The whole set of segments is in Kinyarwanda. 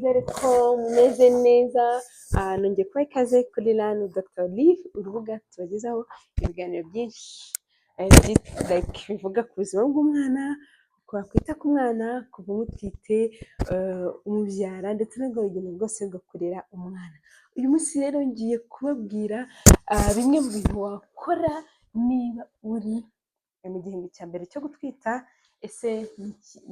Nizere ko mumeze neza. Nongeye kubaha ikaze kuri Learn with Dr. Olive, urubuga tubagezaho ibiganiro byinshi like bivuga ku buzima bw'umwana, uko wakwita ku mwana kuva umutwite, umubyara, ndetse n'ubwo rugendo rwose rwo kurera umwana. Uyu munsi rero ngiye kubabwira bimwe mu bintu wakora niba uri mu gihembwe cya mbere cyo gutwita. Ese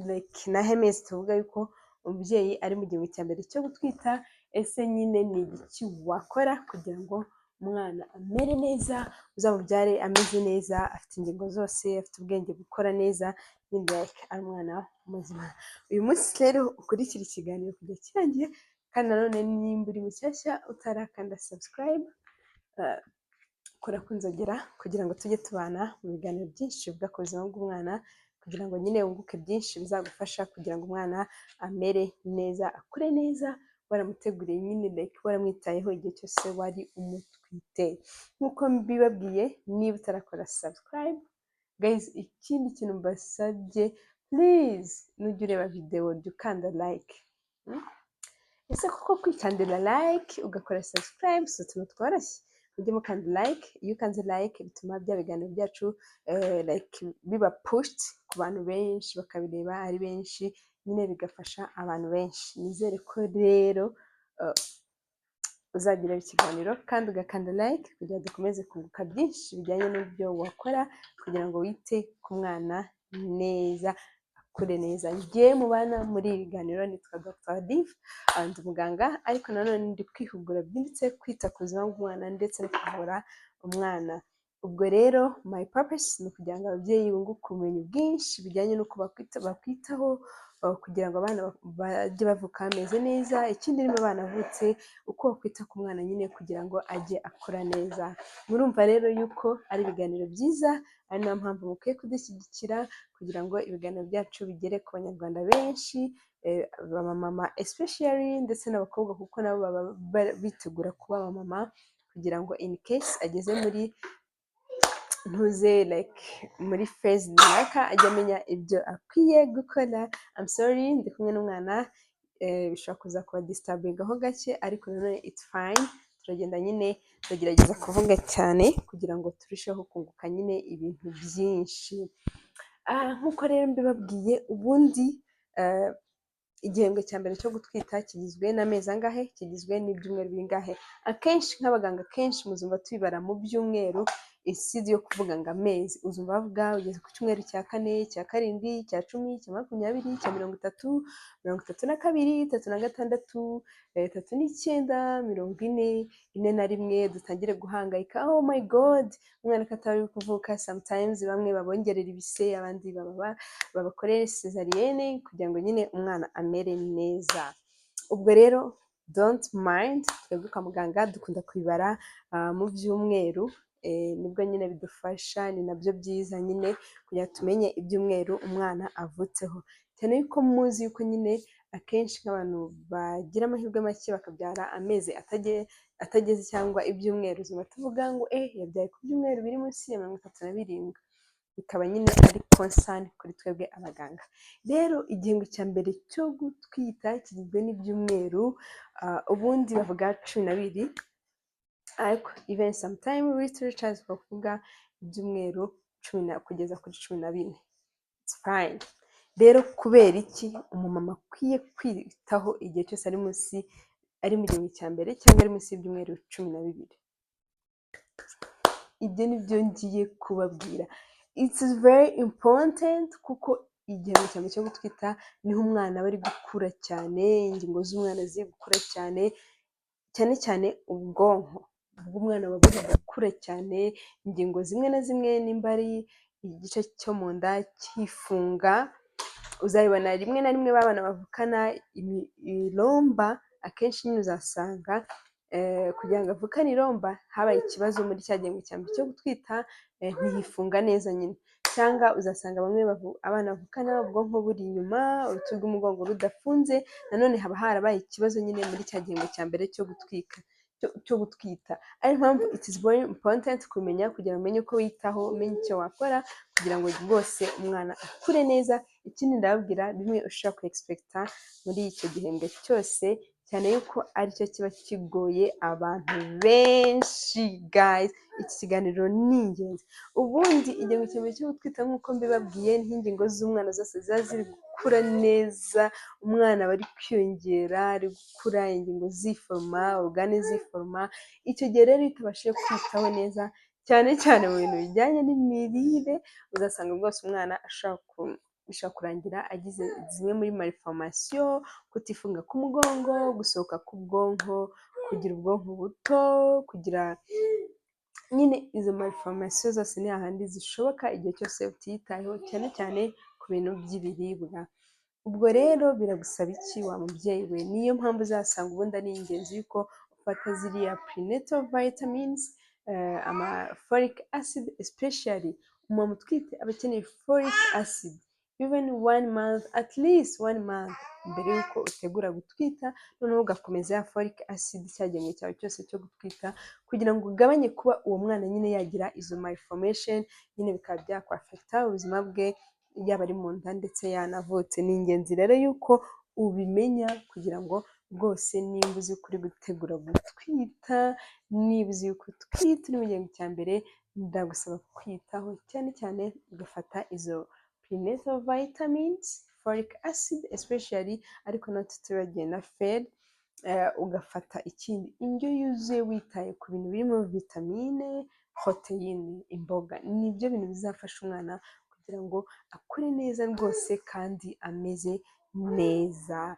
like ni ayahe mezi tuvuga yuko umubyeyi ari mu gihembwe cya mbere cyo gutwita? Ese nyine ni ibiki wakora kugira ngo umwana amere neza, uzamubyare ameze neza, afite ingingo zose, afite ubwenge bukora neza, nyine like ari umwana muzima? Uyu munsi rero ukurikire ikiganiro kugeza kirangiye, kandi nanone nimba uri mushyashya utarakanda subscribe, kora ku nzogera kugira ngo tujye tubana mu biganiro byinshi bivuga ku buzima bw'umwana, kugira ngo nyine wunguke byinshi bizagufasha kugira ngo umwana amere neza, akure neza, waramuteguriye nyine, like waramwitayeho igihe cyose wari umutwite. Nk'uko mbibabwiye, niba utarakora subscribe, guys, ikindi kintu mbasabye, please, nujya ureba video jya ukanda like. Ese koko kwikandira like ugakora subscribe si utuntu tworoshye? Mujye mukanda like. Iyo ukanze like bituma bya biganiro byacu like biba pushed ku bantu benshi, bakabireba ari benshi, nyine bigafasha abantu benshi. Nizere ko rero uzajya ureba ikiganiro kandi ugakanda like kugira ngo dukomeze kunguka byinshi bijyanye n'ibyo wakora kugira ngo wite ku mwana neza, akure neza. Njye mubana muri ibi biganiro nitwa Dr. Olive, ndi umuganga, ariko nanone ndi kwihugura byimbitse kwita ku buzima bw'umwana ndetse no kuvura umwana. Ubwo rero my purpose ni ukugira ngo ababyeyi bunguke ubumenyi bwinshi bijyanye n'uko bakwitaho kugira ngo abana bajye bavuka bameze neza. Ikindi, niba banavutse, uko wakwita ku mwana nyine kugira ngo ajye akura neza. Murumva rero yuko ari ibiganiro byiza, ari nayo mpamvu mukwiye kudushyigikira kugira ngo ibiganiro byacu bigere ku Banyarwanda benshi, abamama especially, ndetse n'abakobwa, kuko nabo baba bitegura kuba abamama, kugira ngo in case ageze muri ntuze like muri phase runaka ajye amenya ibyo akwiye gukora. I'm sorry, ndi kumwe n'umwana, bishobora kuza kuba disturbing ho gake, ariko nanone it's fine. Turagenda nyine, tugerageza kuvuga cyane kugira ngo turusheho kunguka nyine ibintu byinshi. Nk'uko rero mbibabwiye, ubundi igihembwe cya mbere cyo gutwita kigizwe n'amezi angahe? Kigizwe n'ibyumweru bingahe? Akenshi nk'abaganga, kenshi muzumva tubibara mu byumweru instead yo kuvuga ngo amezi. Uzumva bavuga ugeze ku cyumweru cya kane, cya karindwi, cya 10, cya 20, cya 30, 32, 36, 39, 40, 41, dutangire guhangayika: "Oh my God, umwana ko atari kuvuka?" Sometimes bamwe babongerera ibise, abandi babakorere césarienne kugira ngo nyine umwana amere neza. Ubwo rero don't mind, twebwe kwa muganga dukunda kubibara mu byumweru, nibwo nyine bidufasha, ni nabyo byiza nyine kugira tumenye ibyumweru umwana avutseho, cyane yuko muzi yuko nyine akenshi nk'abantu bagira amahirwe make bakabyara amezi atageze cyangwa ibyumweru, uzumva tuvuga ngo eh, yabyaye ku byumweru biri munsi ya 37, bikaba nyine ari concern kuri twebwe abaganga. Rero igihembwe cya mbere cyo gutwita kigizwe n'ibyumweru, ubundi bavuga 12, ariko even sometime researchers bavuga ibyumweru 10 na kugeza kuri 14. It's fine. Rero kubera iki umumama akwiye kwitaho igihe cyose ari munsi, ari mu gihembwe cya mbere cyangwa ari munsi y'ibyumweru 12? Ibyo ni byo ngiye kubabwira. It's very important, kuko igihembwe cya mbere cyo gutwita niho umwana aba ari gukura cyane, ingingo z'umwana ziri gukura cyane, cyane cyane ubwonko bw'umwana buba buri gukura cyane, ingingo zimwe na zimwe, nimba ari igice cyo mu nda cyifunga. Uzabibona rimwe na rimwe b'abana bavukana iromba, akenshi nyine uzasanga kugira ngo avukane iromba habaye ikibazo muri cya gihembwe cya mbere cyo gutwita, ntiyifunga neza nyine. Cyangwa uzasanga bamwe abana bavukana ubwonko buri inyuma, uruti rw'umugongo rudafunze, nanone haba harabaye ikibazo nyine muri cya gihembwe cya mbere cyo gutwita. Ariyo mpamvu it is very important kumenya, kugira ngo umenye uko witaho, umenye icyo wakora kugira ngo rwose umwana akure neza. Ikindi, ndababwira bimwe ushobora ku expecta muri icyo gihembwe cyose, cyane yuko aricyo kiba kigoye abantu benshi. Guys, iki kiganiro ni ingenzi. Ubundi igihembwe cya mbere cyo gutwita, nk'uko mbibabwiye, niho ingingo z'umwana zose ziba ziri gukura neza. Umwana aba ari kwiyongera, ari gukura, ingingo ziforoma, organes ziforoma. Icyo gihe rero iyo utabashije kwitaho neza, cyane cyane mu bintu bijyanye n'imirire, uzasanga rwose umwana ashobora bishobora kurangira agize zimwe muri malformation: kutifunga k'umugongo, gusohoka k'ubwonko, kugira ubwonko buto, kugira nyine izo malformation zose. Ni hahandi zishoboka igihe cyose utiyitayeho, cyane cyane ku bintu by'ibiribwa. Ubwo rero biragusaba iki, wa mubyeyi we? Niyo mpamvu uzasanga ubundi ari ingenzi yuko ufata ziriya prenatal vitamins, ama folic acid especially. Umumama utwite aba akeneye folic acid even one month, at least one month mbere y'uko utegura gutwita, noneho ugakomeza ya folic acid cya gihembwe cyawe cyose cyo gutwita, kugira ngo ugabanye kuba uwo mwana nyine yagira izo malformation, nyine bikaba byakwaffecta ubuzima bwe, yaba ari mu nda ndetse yanavutse. Ni ingenzi rero yuko ubimenya, kugira ngo rwose nimba uzi ko uri gutegura gutwita, niba uzi yuko utwite uri mu gihembwe cya mbere, ndagusaba kwitaho cyane cyane, ugafata izo prenatal vitamins, folic acid especially, ariko not tutibagiwe na fer. Ugafata ikindi, indyo yuzuye, witaye ku bintu birimo vitamine, poroteyine, imboga. Nibyo bintu bizafasha umwana kugira ngo akure neza rwose kandi ameze neza.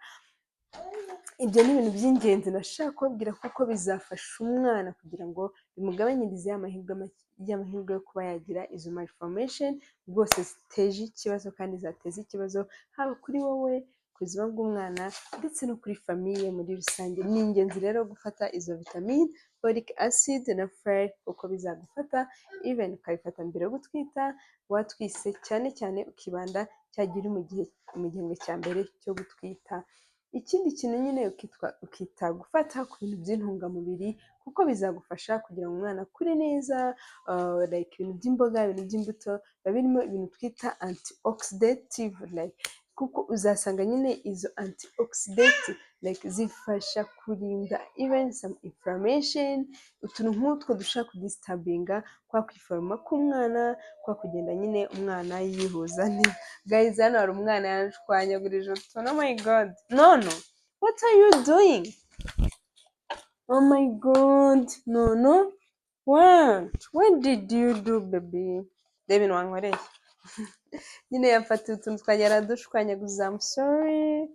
Ibyo ni ibintu by'ingenzi nashaka kubabwira, kuko bizafasha umwana kugira ngo bimugabanyirize y'amahirwe yo kuba yagira izo malformation rwose ziteje ikibazo kandi zateza ikibazo, haba kuri wowe, ku buzima bw'umwana, ndetse no kuri famille muri rusange. Ni ingenzi rero gufata izo vitamine, folic acid na fer, kuko bizagufata even ukabifata mbere yo gutwita, watwise, cyane cyane ukibanda cya gihe uri mu gihembwe cya mbere cyo gutwita. Ikindi kintu nyine, ukita gufata ku bintu by'intungamubiri, kuko bizagufasha kugira ngo umwana akure neza, like ibintu by'imboga, ibintu by'imbuto biba birimo ibintu twita antioxydative, like kuko uzasanga nyine izo antioxidant like zifasha kurinda even some inflammation, utuntu nk'utwo dushobora kudisturbinga kwa kwiforoma k'umwana, kwa kugenda nyine umwana yihuza neza. Guys, hano hari umwana yanshwanyagurije utuntu. Oh my God, no, no, what are you doing? Oh my God, no, no, what did you do, baby? Reba ibintu wankoreye nyine, yafatiye utuntu twanjye aradushwanyaguza. I'm sorry.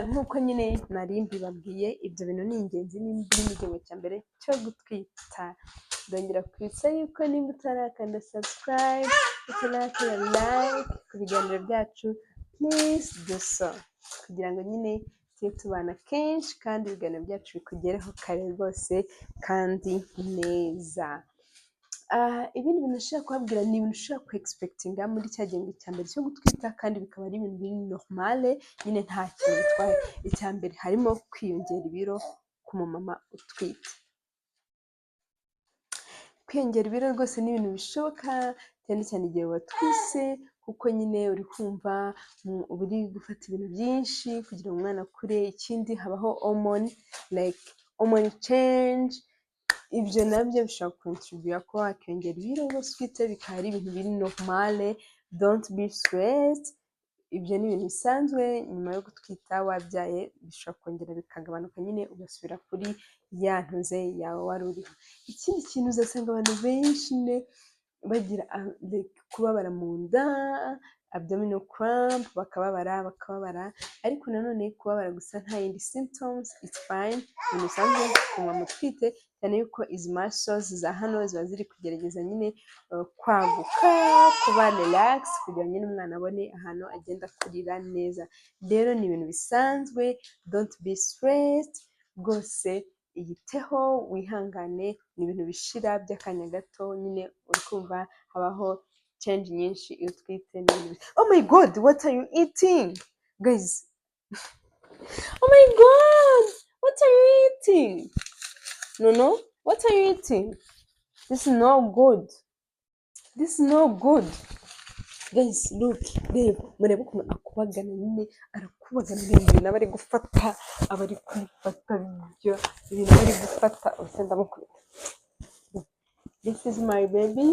Nk'uko nyine nari mbibabwiye, ibyo bintu ni ingenzi nimba uri mu gihembwe cya mbere cyo gutwita. Ndongera kwibutsa yuko nimba utarakanda subscribe, utarakora like ku biganiro byacu, please do so, kugira ngo nyine tujye tubana kenshi kandi ibiganiro byacu bikugereho kare rwose kandi neza. Ibindi bintu nshobora kubabwira ni ibintu ushobora ku expectinga muri cya gihembwe cya mbere cyo gutwita, kandi bikaba ari ibintu biri normale nyine, nta kintu bitwaye. Icya mbere harimo kwiyongera ibiro ku mumama utwite. Kwiyongera ibiro rwose ni ibintu bishoboka, cyane cyane igihe watwise, kuko nyine uri kumva uba uri gufata ibintu byinshi kugira ngo umwana akure. Ikindi, habaho hormone, like hormone change. Ibyo nabyo bishobora gucontribuya kuba wakiyongera ibiro rwose utwite, bikaba ari ibintu biri normale. Don't be stressed, ibyo ni ibintu bisanzwe. Nyuma yo gutwita, wabyaye, bishobora kongera bikagabanuka nyine, ugasubira kuri ya ntuze yawe wari uriho. Ikindi kintu, uzasanga abantu benshi nyine bagira kubabara mu nda, abdominal cramp, bakababara bakababara. Ariko nanone kubabara gusa nta yindi symptoms, it's fine, ibintu bisanzwe ku mama utwite, cyane yuko izi muscles za hano ziba ziri kugerageza nyine kwaguka, kuba relax, kugira nyine umwana abone ahantu agenda akurira neza. Rero ni ibintu bisanzwe, don't be stressed rwose, iyiteho, wihangane, ni ibintu bishira by'akanya gato nyine. Uri kumva habaho change nyinshi iyo utwite. Oh my God, what are you eating, guys? Oh my God, what are you eating? No, no, what are you eating? This is no good, this is no good. Guys, look, reba, murebe ukuntu akubagana nyine, arakubagana. Reba ibintu aba ari gufata, aba ari kumufata ibyo ibintu aba ari gufata. Ubuse ndamukubita. This is my baby,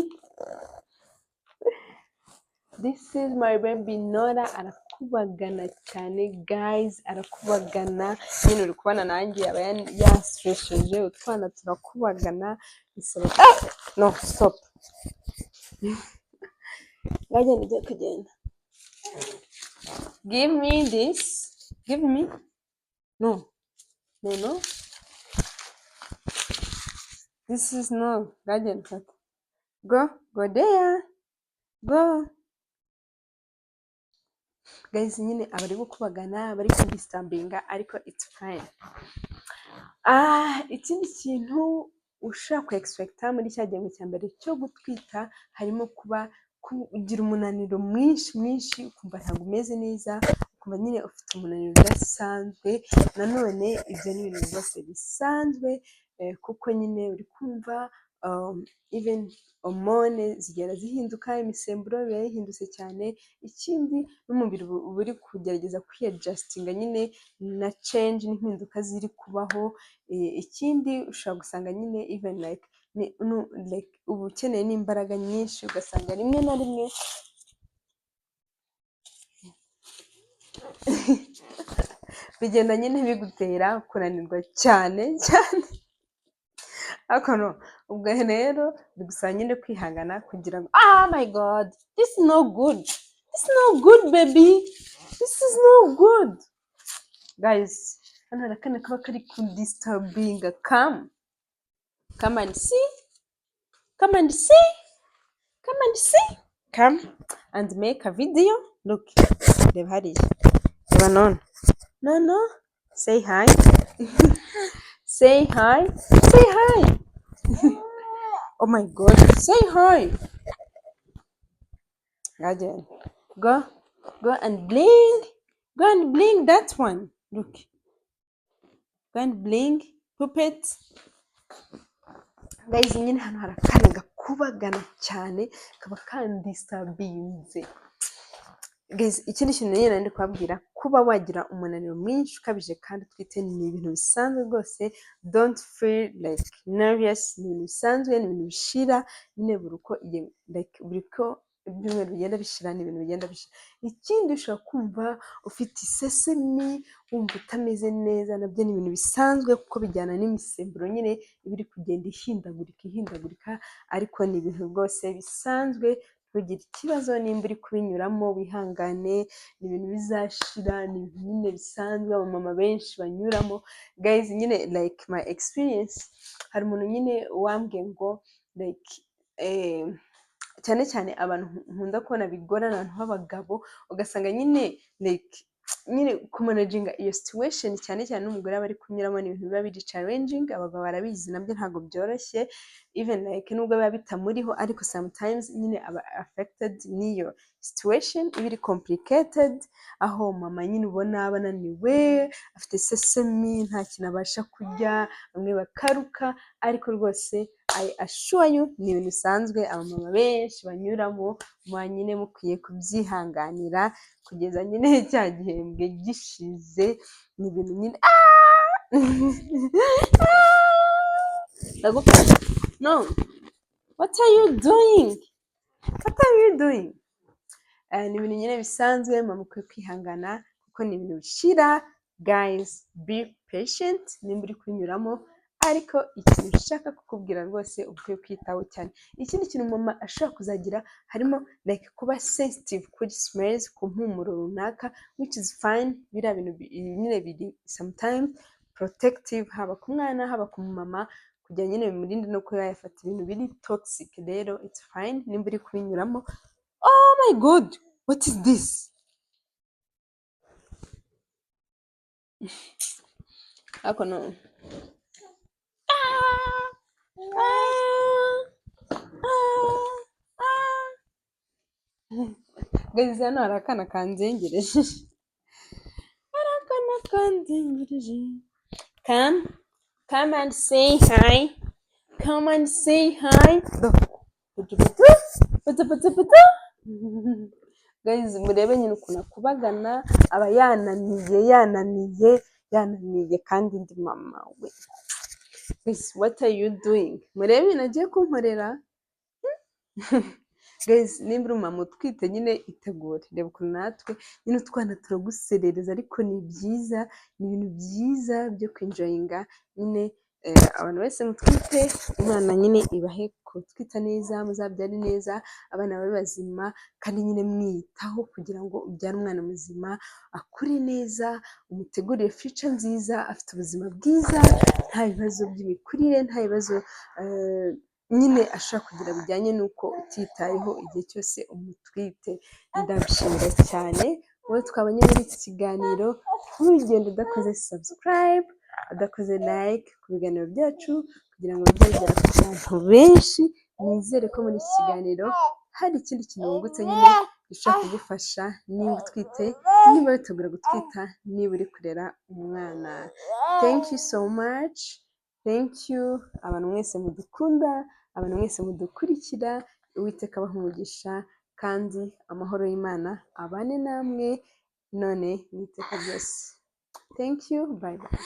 this is my baby Nora. Arakubagana cyane, guys, arakubagana nyine. Uri kubona nanjye aba yastresheje. Utwana turakubagana, bisaba. Ah, no, stop. Ngagenda, ugiye kugenda. Give me this, give me. No, no, no, this is no. Ngagenda fata. Go, go there, go. Guys, nyine aba ari gukubagana, bari kudisturbinga, ariko it's fine. Ah, ikindi kintu ushobora ku expecta muri cya gihembwe cya mbere cyo gutwita harimo kuba kugira umunaniro mwinshi mwinshi, ukumva ntabwo umeze neza, ukumva nyine ufite umunaniro udasanzwe. Nanone ibyo ni ibintu rwose bisanzwe, kuko nyine uri kumva even hormone zigenda zihinduka, imisemburo iba yahindutse cyane. Ikindi, n'umubiri uba uri kugerageza kwiyadjustinga nyine na change n'impinduka ziri kubaho. Ikindi, ushobora gusanga nyine even like uba ukeneye n'imbaraga nyinshi, ugasanga rimwe na rimwe bigenda nyine bigutera kunanirwa cyane cyane. Ariko no ubwo rero bigusaba nyine kwihangana kugira ngo, ah my God, this is no good, this is no good, baby, this is no good. Guys, hano hari akana kaba kari kudisturbinga. Come, come and see, come and see, come and see, come and make a video. Look, reba hariya, reba. None no, no, say hi, say hi, say hi. Oh my God, say hi. Guardian, go, go and bling, go and bling that one. Look, go and bling puppet. Guys, nyine hano hari akana gakubagana cyane, kaba kandisturbinze. Guys, ikindi kintu nyine ndi kubabwira, kuba wagira umunaniro mwinshi ukabije kandi utwite ni ibintu bisanzwe rwose. Don't feel like nervous, ni ibintu bisanzwe, ni ibintu bishira nyine buri uko like buri uko ibyumweru bigenda bishira, ni ibintu bigenda bishira. Ikindi, ushobora kumva ufite isesemi, wumva utameze neza, nabyo ni ibintu bisanzwe kuko bijyana n'imisemburo nyine iba iri kugenda ihindagurika ihindagurika, ariko ni ibintu rwose bisanzwe. Ntugire ikibazo nimba uri kubinyuramo, wihangane, ni ibintu bizashira, ni ibintu nyine bisanzwe abamama benshi banyuramo. Guys, nyine like my experience, hari umuntu nyine wambwiye ngo like cyane cyane abantu nkunda kubona bigorana, abantu b'abagabo, ugasanga nyine like nyine kumanaginga iyo situation, cyane cyane n'umugore aba ari kunyuramo, ni ibintu biba biri challenging. Abagabo barabizi, nabyo ntabwo byoroshye. Even like nubwo biba bitamuriho, ariko sometimes nyine aba affected n'iyo situation iba iri complicated, aho mama nyine ubona aba ananiwe, afite isesemi, nta kintu abasha kurya, bamwe bakaruka. Ariko rwose I assure you, ni ibintu bisanzwe abamama benshi banyuramo. Muba nyine mukwiye kubyihanganira kugeza nyine cya gihembwe gishize. Ni ibintu nyine. Ndagufasha. No, what are you doing? What are you doing? Ni ibintu nyine bisanzwe, muba mukwiye kwihangana kuko ni ibintu bishira. Guys, be patient nimba uri kubinyuramo, ariko ikintu nshaka kukubwira rwose, uba ukwiye kwitaho cyane. Ikindi kintu mama ashobora kuzagira harimo like kuba sensitive kuri smells, ku mpumuro runaka, which is fine. Biriya bintu nyine biri sometimes protective, haba ku mwana, haba ku mama, kugira nyine bimurinde no kuba yafata ibintu biri toxic. Rero it's fine nimba uri kubinyuramo. Oh my God, what is this? Ariko no. Ah, ah, ah, ah. Guys, hano hari akana kanzengereje, hari akana kanzengereje. Come, come and say hi, come and say hi. Do. Butu butu butu butu butu. Guys, murebe nyine ukuntu akubagana, aba yananiye, yananiye, yananiye, kandi ndi mama we. Guys, what are you doing? Murebe ibintu agiye kunkorera. Guys, nimba uri umumama utwite nyine, itegure. Reba ukuntu natwe nyine utwana turaguserereza, ariko ni byiza, ni ibintu byiza byo kwenjoyinga nyine. Abantu bose mutwite, Imana nyine ibahe gutwita neza, muzabyare neza, abana babe bazima, kandi nyine mwiyitaho kugira ngo ubyare umwana muzima, akure neza, umutegurire future nziza, afite ubuzima bwiza, nta bibazo by'imikurire, nta bibazo nyine ashobora kugira bijyanye n'uko utitayeho igihe cyose umutwite. Ndabishimira cyane wowe twabanye muri iki kiganiro. Ntugende udakoze subscribe, udakoze like ku biganiro byacu, kugira ngo bijye bigera ku bantu benshi. Nizere ko muri iki kiganiro hari ikindi kintu wungutse nyine gishobora kugufasha, niba utwite, niba witegura gutwita, niba uri kurera umwana. Thank you so much, thank you abantu mwese mudukunda, abantu mwese mudukurikira. Uwiteka abahe umugisha, kandi amahoro y'Imana abane namwe none n'iteka ryose. Thank you, bye bye.